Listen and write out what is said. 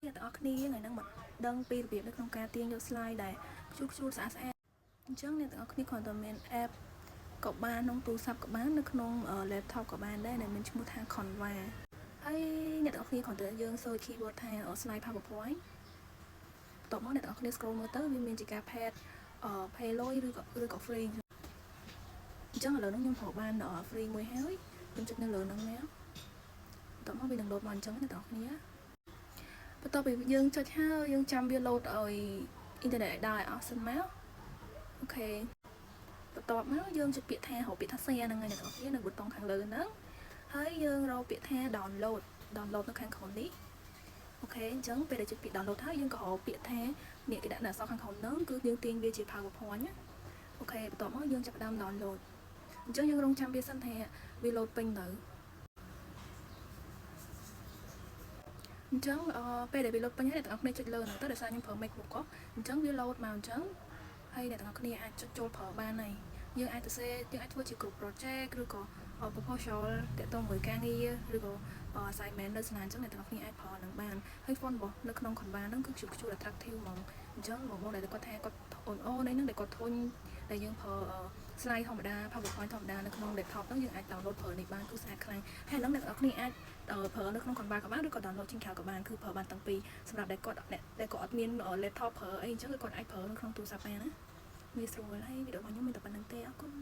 អ្នកទាំងអស់គ្នាថ្ងៃហ្នឹងមកដឹងពីរបៀបនៅក្នុងការទាញយក slide ដែលខ្ជូតខ្ជូតស្អាតស្អាតអញ្ចឹងអ្នកទាំងអស់គ្នាគ្រាន់តែមាន app ក៏បានក្នុងទូរស័ព្ទក៏បាននៅក្នុង laptop ក៏បានដែរដែលមានឈ្មោះថា Canva ហើយអ្នកទាំងអស់គ្នាគ្រាន់តែយើង search keyword ថា slide PowerPoint បន្ទាប់មកអ្នកទាំងអស់គ្នា scroll មើលទៅវាមានជាការ paid pay លុយឬក៏ free អញ្ចឹងឥឡូវនេះខ្ញុំប្រើបាន free មួយហើយខ្ញុំចុចនៅលើហ្នឹងមកបន្ទាប់មកវានឹង load មកអញ្ចឹងអ្នកទាំងអស់គ្នាបន្ទាប់ពីយើងចុចហើយយើងចាំវា load ឲ្យអ៊ីនធឺណិតឲ្យដើរឲ្យអស់សិនមក OK បន្ទាប់មកយើងចុចពាក្យថារកពាក្យថា share ហ្នឹងហើយអ្នកទាំងអស់គ្នានៅប៊ូតុងខាងលើហ្នឹងហើយយើងរកពាក្យថា download download នៅខាងក្រោមនេះ OK អញ្ចឹងពេលដែលចុចពាក្យ download ហើយយើងក៏រកពាក្យថានេះគេដាក់នៅអក្សរខាងក្រោមហ្នឹងគឺយើងទាញវាជា PowerPoint ណា OK បន្ទាប់មកយើងចាប់ផ្ដើម download អញ្ចឹងយើងរងចាំវាសិនថាវា load ពេញទៅអញ្ចឹងអឺពេលដែលវា load ពេញហើយអ្នកទាំងអស់គ្នាចុចលើហ្នឹងទៅដោយសារខ្ញុំប្រើ MacBook អញ្ចឹងវា load មកអញ្ចឹងហើយអ្នកទាំងអស់គ្នាអាចចុចចូលប្រើបានហើយយើងអាចទៅសេយើងអាចធ្វើជា group project ឬក៏ proposal ទាក់ទងមួយការងារឬក៏ assignment នៅសាលាអញ្ចឹងអ្នកទាំងអស់គ្នាអាចប្រើនឹងបានហើយ font របស់នៅក្នុង Canva ហ្នឹងគឺខ្ជូត attractive ហ្មងអញ្ចឹងបងបងដែលគាត់ថាគាត់អូនអូនហ្នឹងដែលគាត់ធុញដែលយើងប្រើ slide ធម្មតា PowerPoint ធម្មតានៅក្នុង laptop ហ្នឹងយើងអាច download ប្រើនេះបានគឺស្អាតខ្លាំងហើយហ្នឹងអ្នកទាំងអស់គ្នាអាចប្រើនៅក្នុង Canva ក៏បានឬក៏ download ចេញក្រៅក៏បានគឺប្រើបានទាំងពីរសម្រាប់ដែលគាត់ដែលគាត់អត់មាន laptop ប្រើអីអញ្ចឹងគឺគាត់អាចប្រើនៅក្នុងទូរស័ព្ទបានណាងាយស្រួលហើយវីដេអូរបស់ខ្ញុំមានតែប៉ុណ្្នឹងទេអរគុណ។